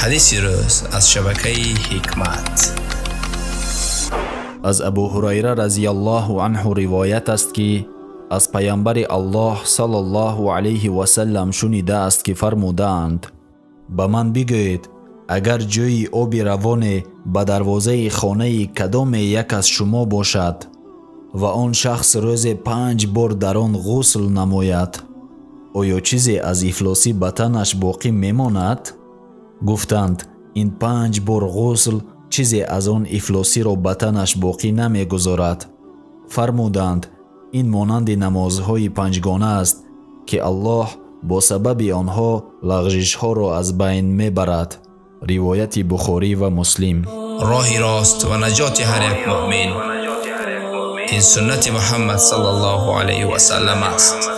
Ҳадиси рӯз аз шабакаи Ҳикмат. Аз Абу Ҳурайра разияллоҳу анҳу ривоят аст, ки аз Пайғамбари Аллоҳ саллаллоҳу алайҳи васаллам шунидааст, ки фармудаанд: ба ман бигӯед, агар ҷойи оби равоне ба дарвозаи хонаи кадоме як аз шумо бошад ва он шахс рӯзе 5 бор дар он ғусл намояд, оё чизе аз ифлосӣ ба танаш боқӣ мемонад? Гуфтанд, ин 5 бор ғусл чизе аз он ифлосиро ба танаш боқӣ намегузорад. Фармуданд, ин монанди намозҳои панҷгона аст, ки Аллоҳ бо сабаби онҳо лағжишҳоро аз байн мебарад. Ривояти Бухорӣ ва Муслим. Роҳи рост ва наҷоти ҳар як муъмин ин суннати Муҳаммад саллаллоҳу алайҳи васаллам аст.